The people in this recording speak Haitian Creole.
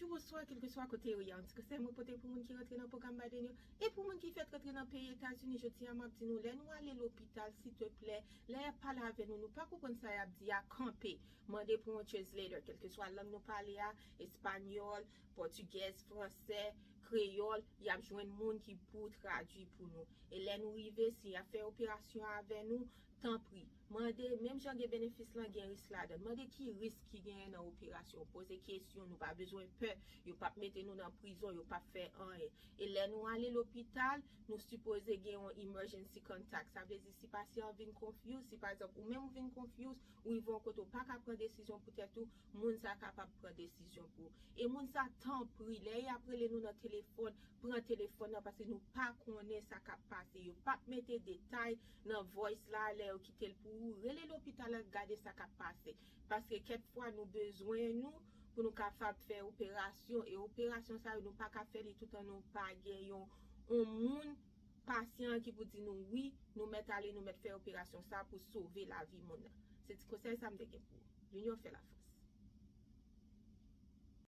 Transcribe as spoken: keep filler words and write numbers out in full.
Bonjou, bonswa, kèlkeswa kote ou ye. An ti konsèy mwen pote pou moun ki rantre nan pwogram Biden yo. E pou moun ki fèk rantre nan peyi Etazini, jodi a m ap di nou, lè nou ale lopital, silteplè, lè y ap pale avè nou, nou pa konprann sa y ap di a, kanpe. Mande pou yon translator, kèlkeswa lang nou pale a, espanyòl, pòtigèz, fransè, kreyòl, y ap jwenn moun ki pou tradui pou nou. E lè nou rive, si y ap fè operasyon avè nou, tanpri, mande, menm jan gen benefis lan, gen risk ladan. Mande ki risk ki genyen nan operasyon. Poze kesyon, nou pa bezwen pè. Yo p ap mete nou nan prizon, yo p ap fè anyen. E lè nou ale lopital, nou sipoze gen yon emergency contact. Sa vle di si pasyan an vin confuse, si pa egzanp ou menm ou vin confuse, ou rive yon kote ou pa ka pran desizyon pou tèt ou, moun sa kapab pran desizyon pou ou. E moun sa, tanpri, lè y ap rele nou nan telefòn, pran telefòn nan, paske nou pa konnen sa k ap pase. Yo p ap mete detay nan voice la lè yo kite l pou ou. Rele lopital la, gade sa k ap pase. Paske kèk fwa nou bezwen nou pou nou kapab fè operasyon. E operasyon sa yo, nou pa ka fè li toutan nou pa gen yon, yon moun, pasyan ki pou di nou, wi, nou mèt ale, nou mèt fè operasyon sa pou sove lavi moun nan. Se ti konsèy sa m te gen pou ou. L'union fait la force.